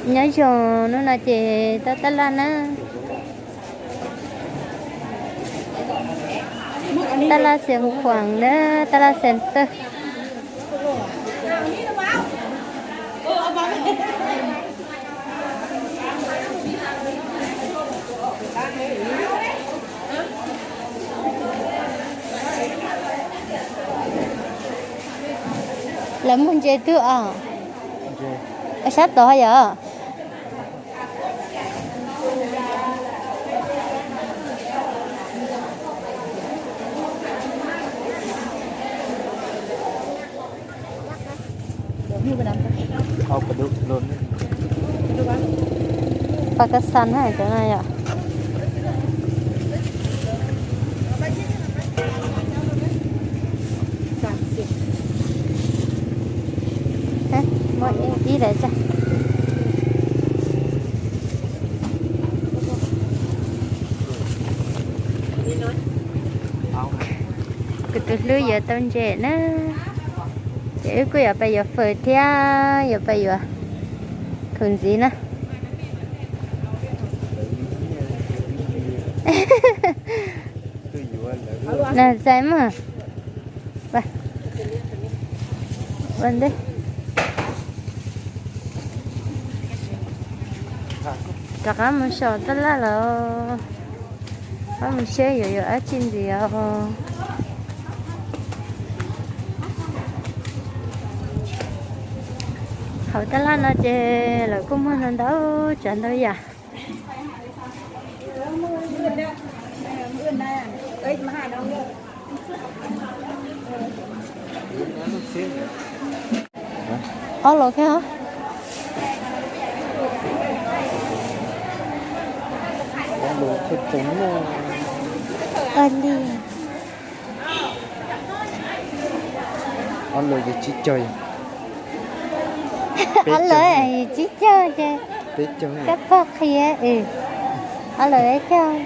Nyob zoo, hnub no ces tau tab laj na. Tab laj Xeev Khuam na, tab laj Xeev Tawj. Lawv muag ntses twg os? Sab tod yom? Pas kas xas na cov no yom. Muaj ib daim tsa. Kuv tus hlub yuav tau ntses na. Ces wb kuj yuav pais yuav fawm thiab yuav pais yuav khaum ntxiv na. Nas zais mas. Ua ntej. Rov qab mus saum tab laj lawm. Rov qab mus saib yuav yuav dab tsi ntxiv os. Hauv tab laj no ces lawv kuj muag ntau ntau tsav ntau yam. Ob los thiab. Ua li. Ob los yog tsib caug. Ob los tsib caug ces kab pog qhia. Ob los peb caug.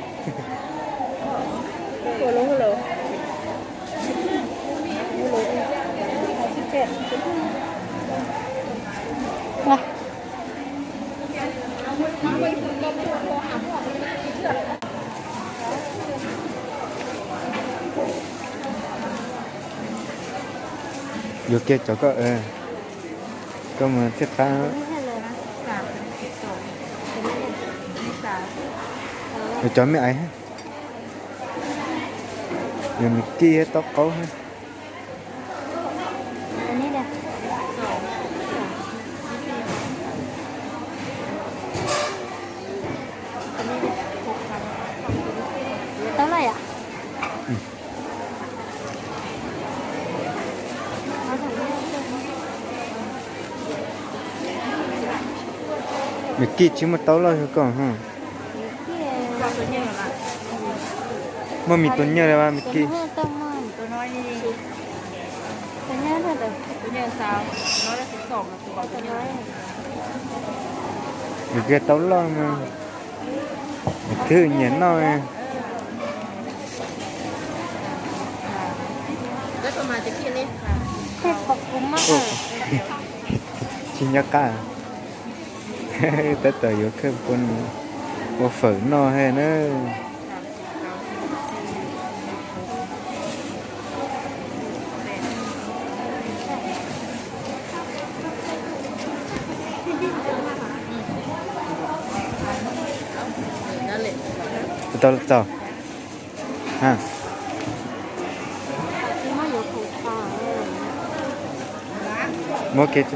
Yuav kiag cov koj, koj mus thiaj qab. Yuav cov me aiv, yuav me kij taub qaub. Tau lawm yom? Nws kij tsis muaj taub loj yog koj. Muaj me tus nyiaj li mas me kij. Nws kij taub loj mas nws twb nyiam noj. Tsis nyob qab. Tab tom yuav khawb pua ua fawm noj he na. Tau txaus. Muab kiag.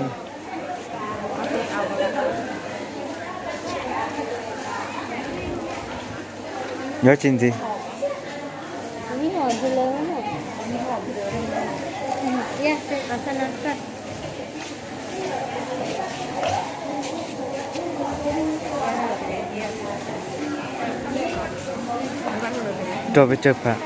Yuav tsis ntxiv. Rau peb tsawg phav.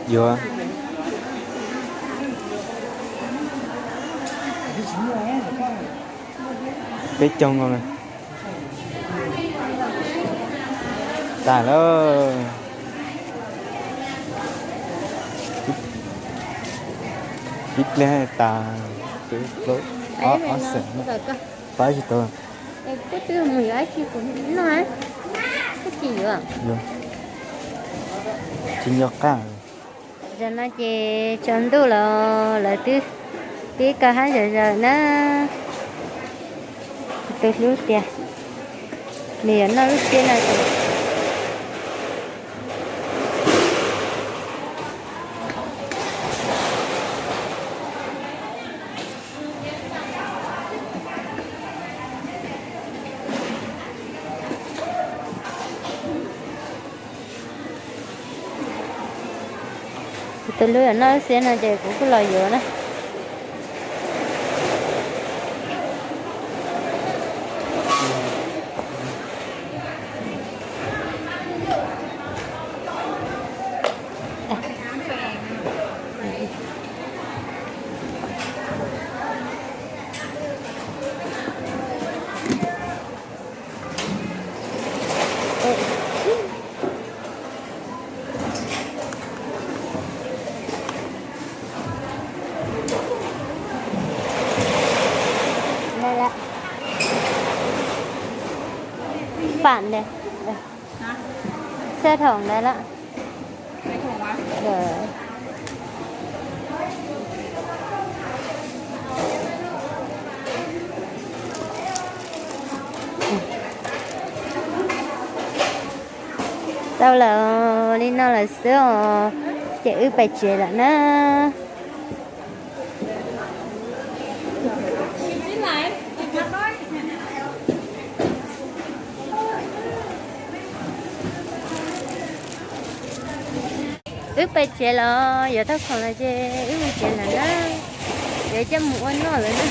Yuav peb caug nkaus na. Tas lawm. Ib pliag tas. Ob xeem pab tsis tau. Tsis nco qab. Zaum no ces tsaus ntuj los lawv twb pib kaw hab zom zaws na. Tus hlub tias nws yuav noj lub xiab no ces tus hlub yuav noj lub xiab no ces kuv kuj los yuav na. Pam ne, xaj thaum ntawd lawm. Tau lawm, li no lawm xwb os, ces wb pais tsev lawm na. Wb pais tsev los yuav tau khoom los ces wb mus tsev lawm na. Yuav coj mus ua noj lawm na.